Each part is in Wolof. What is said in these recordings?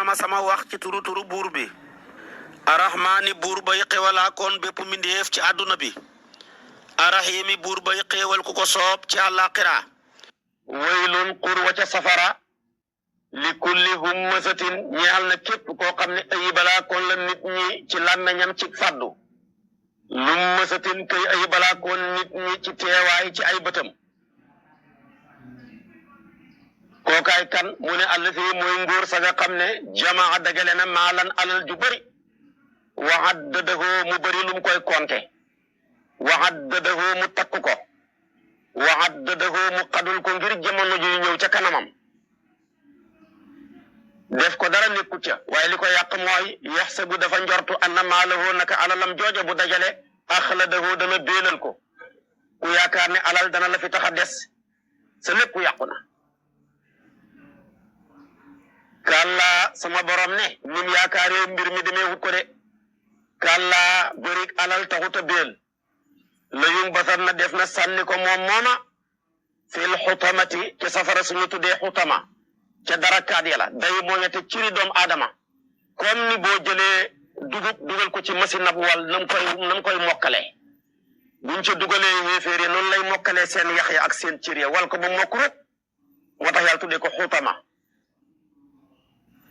na ma sama wax ci turu buur bi arrahmaani buur bay xewalaa koon bépp mbindeef ci àdduna bi arrahimi buur bay xéewal ku ko soob ci àllaaxira waylun xur wa ca safara li kulli hummasatin ñeexal na képp koo xam ne ayibalaa koon la nit ñi ci làmmeñam ci fàddu lummasatin kay ayibalaa koon nit ñi ci teewaay ci ay bëtam kookaay kan mu ne allazi mooy nguur sa nga xam ne jamaa dagale na maalan alal ju bëri waxaddadahu mu bëri lum koy konte waxaddadahu mu takk ko waxaddadahu mu xadul ko ngir jamono ji ñëw ca kanamam def ko dara nekkut ca waaye li ko yàq mooy yaxsabu dafa njortu anna maalahu naka alalam jooja bu dajale axladahu dana béelal ko ku yaakaar ne alal dana la fi tax a des sa lépp yàqu na kàlla sama borom ne nim yaakaaree mbir mi demee wut ko de kàlla bërik alal taxut a béel la yung basar na def na sànni ko moom mooma fil xutamati ci safara suñu tuddee xutama ca darakaat ya la day moo ñette ciri doomu aadama comme ni boo jëlee dugub dugal ko ci machine ab wal nam koy mokkalee buñ ca dugalee yéeféer yi noonu lay mokkalee seen yax ya ak seen cir ya wal ko ba mokk rek moo tax yàlla tuddee ko xutama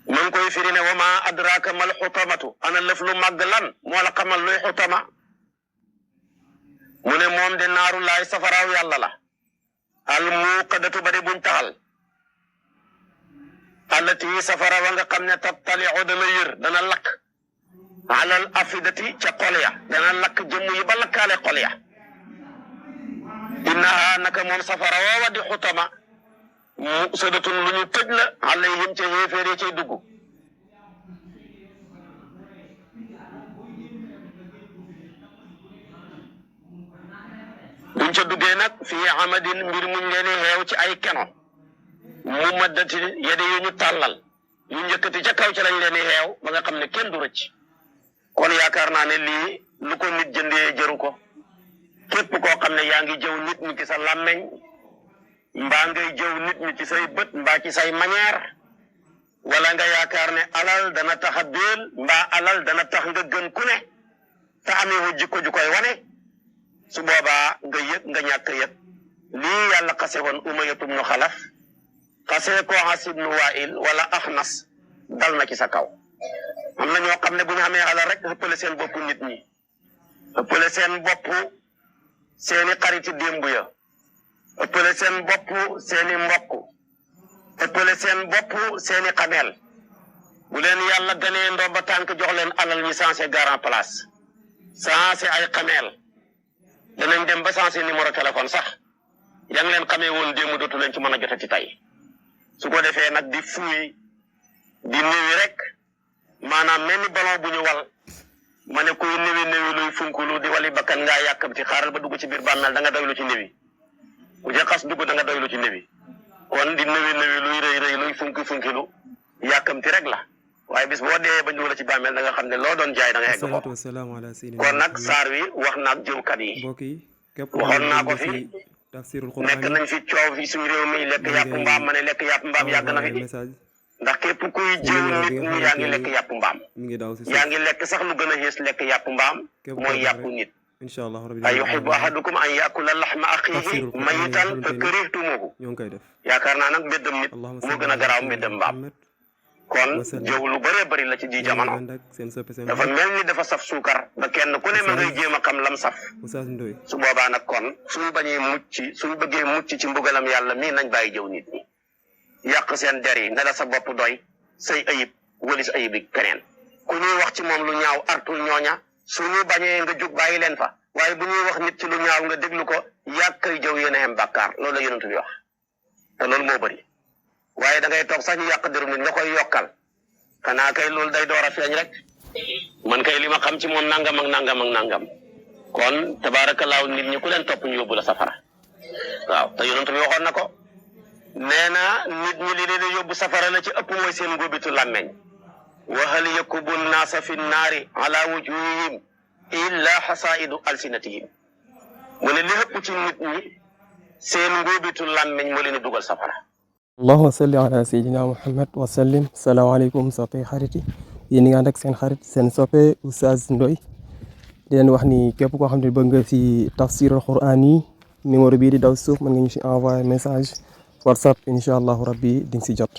man koy firi ne wa ma adraka mal xutamatu ana lëf lu màgg lan moo la xamal luy xutama mu ne moom de naaru laay safaraaw yàlla la al muqadatu bari buñ taxal allati safara wa nga xam ne tattaliu dana yër dana lakk alal afidati ca xol ya dana lakk jëmm yi ba lakkaale xol ya innaha naka moom safara woowa di xutama musadatun lu ñu tëj la alayhim ca yéeféere cay dugg buñ ca duggee nag fii amadin mbir muñ leen xeew ci ay keno mu maddati yede yu ñu tàllal yu njëkkati ca kaw ci lañ leen xeew ba nga xam ne kenn du rëcc kon yaakaar naa ne lii lu ko nit jëndee jëru ko képp koo xam ne yaa ngi jëw nit ñi ci sa làmmeñ mbaa ngay jëw nit ñi ci say bët mbaa ci say manière wala nga yaakaar ne alal dana tax a béel mbaa alal dana tax nga gën ku ne te amee jikko ju koy wane su boobaa nga yëg nga ñàkk yëg lii yàlla xase woon Umayyatu bnu Xalaf xasee ko Aas ibnu Waa'il wala Axnas dal na ci sa kaw am na ñoo xam ne bu ñu xamee alal rek ëppale seen bopp nit ñi ëppale seen bopp seeni xariti démb ya ëppale seen bopp seeni mbokk ëppale seen bopp seeni xameel bu leen yàlla ganee ndomba tànk jox leen alal ñi sensé garant place sensé ay xameel danañ dem ba sensé numéro téléphone sax yaa ngi leen xamee woon démb dootu leen ci mën a jotati tey su ko defee nag di fuuy di néewi rek maanaam mel ni ballon bu ñu wal ma ne kuy néwi luy funkulu di wali bakkan ngaa yàkkamti xaaral ba dugg ci biir bàmmeel da nga doylu ci néwi ku ca xas dugg da nga doylu ci néwi kon di néwi luy rëy luy funkilu yàkkamti rek la waaye bis boo dee ba dugg la ci bàmmeel da nga xam ne loo doon jaay da nga egg ko kon nag saar wi wax naag jëwkat yi waxoon naa ko fi nekk nañ fi coow fi suñu réew mi lekk yàpp mbaam ma ne lekk yàpp mbaam yàgg na fi ndax képp kuy jëw nit ñi yaa ngi lekk yàpp mbaam yaa ngi lekk sax lu gën a xees lekk yàpp mbaam mooy yàpp nit ay yuhibbu ahadukum an yakula laxma axiihi mayitan fa karihtumuuhu yaakaar naa nag mbeddam nit moo gën a garaaw mbeddam mbaam kon jëw lu bëree bëri la ci ji jamono dafa mel ni dafa saf suukar ba kenn ku ne ma ngay jéem a xam lam saf su boobaa nag kon suñ bëggee mucc ci mbugalam yàlla mii nañ bàyyi jëw nit ñi yàq seen der yi ne la sa bopp doy say ayib walis ayib yi keneen ku ñuy wax ci moom lu ñaaw artul ñooña su ñu bañee nga jug bàyyi leen fa waaye bu ñuy wax nit ci lu ñaaw nga déglu ko yàgg kay jëw yéen a xem bàkkaar loolu la yonent bi wax te loolu moo bëri waaye da ngay toog sax ñu yàq deru nit nga koy yokkal xanaa kay loolu day door a feeñ rek man kay li ma xam ci moom nangam ak nangam ak nangam kon tabaarakallaahu nit ñi ku leen topp ñu yóbbu la safara waaw te yonent bi waxoon na ko nee na nit ñi li leen yóbbu safara la ci ëpp mooy seen ngóobitu làmmeñ wa hal yakubu nnaasa fi nnaari ala wujuhihim illa xasaidu alsinatihim mu ne li ëpp ci nit ñi seen ngóobitu làmmeñ moo leen dugal safara allahumma salli ala sayyidina muhammad wa sallim. salaamaaleykum soppe xarit yi yéen ñi nga ànd ak seen xarit seen soppe Oustaz Ndoye di leen wax ni képp koo xam ne bëgg nga si tafsirul quran yi numéro bii di daw suuf mën nga ñu si envoyé message WhatsApp incha allahu rabbi di nga si jot.